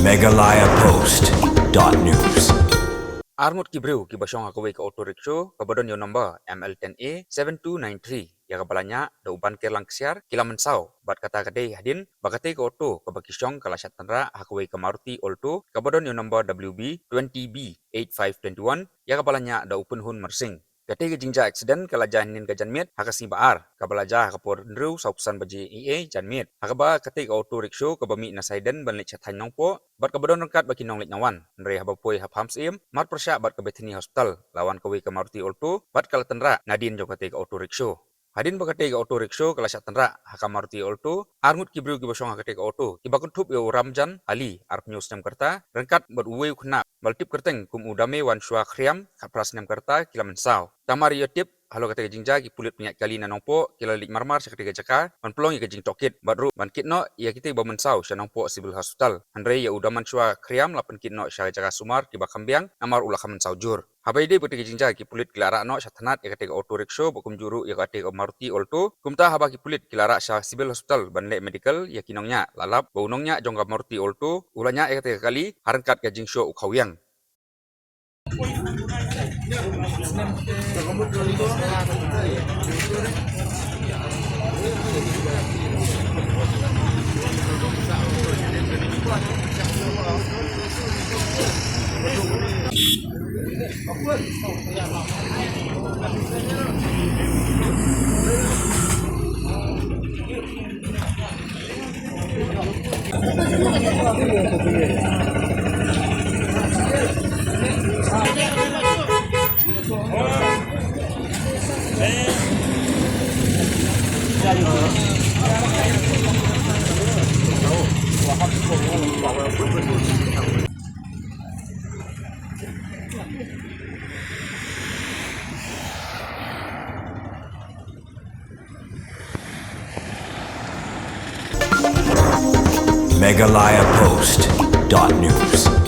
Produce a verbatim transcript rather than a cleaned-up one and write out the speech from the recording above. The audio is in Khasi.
Meghalaya Post dot news. Arngut ki briew kiba shong ha kawei ka auto rickshaw kaba don ïa u number M L ten A seven two nine three ïa kaba la ñiah da u Banker Langksiar ki la mynsaw bad kata ka dei hadien ba katei ka auto kaba ki shong ka la shah tynrah ha kawei ka Maruti Alto kaba don ïa u number W B twenty B eight five twenty one ïa kaba la ñiah da u Pynhun Marsing. Katei ka jingjia aksiden ka la jia hynnin ka janmiet ha ka sngi ba ar kaba la jia ha ka por hynriew sawphew san baje eiei janmiet ha kaba katei ka auto rickshaw kaba mih na Saiden ban leit sha thaiñ Nongpoh bad kaba don ryngkat bad ki nongleit nongwan, hynrei haba poi ha Pamsiem mar pyrshah bad ka Bethany Hospital la wan kawei ka Maruti Alto bad ka la tynrah nadien jong katei ka auto rickshaw. Hadien ba katei ka auto rickshaw ka la shah tynrah ha ka Maruti Alto, arngut ki briew kiba shong ha katei ka auto kiba kynthup ïa u Ramjan Ali arphew snem ka rta ryngkat bad uwei u khynnah ba la tip kyrteng kum u Damewanshwa Khriam khatphra snem ka rta ki la mynsaw. Tang mar ïa tip halor katei ka jingjia ki pulit pynïaid kali na Nongpoh ki la leit marmar sha katei ka jaka ban pynlong ïa ka jingtohkit bad ruh ban kit noh ïa kitei ba mynsaw sha Nongpoh Civil Hospital. Hynrei ïa u Damewanshwa Khriam la pynkit noh sha jaka sumar kiba kham biang namar u la kham mynsaw jur. Haba ïadei bad katei ka jingjia ki pulit ki la rah noh sha thanat ïa katei ka auto rickshaw bad kumjuh ruh ïa katei ka Maruti Alto. Kumta haba ki pulit ki la rah sha Civil Hospital ban leh medical ïa ki nongñiah, la lap ba u nongñiah jong ka Maruti Alto u la ñiah ïa katei ka kali ha ryngkat ka jingshoh u khaw ïeng. Meghalaya Post dot news.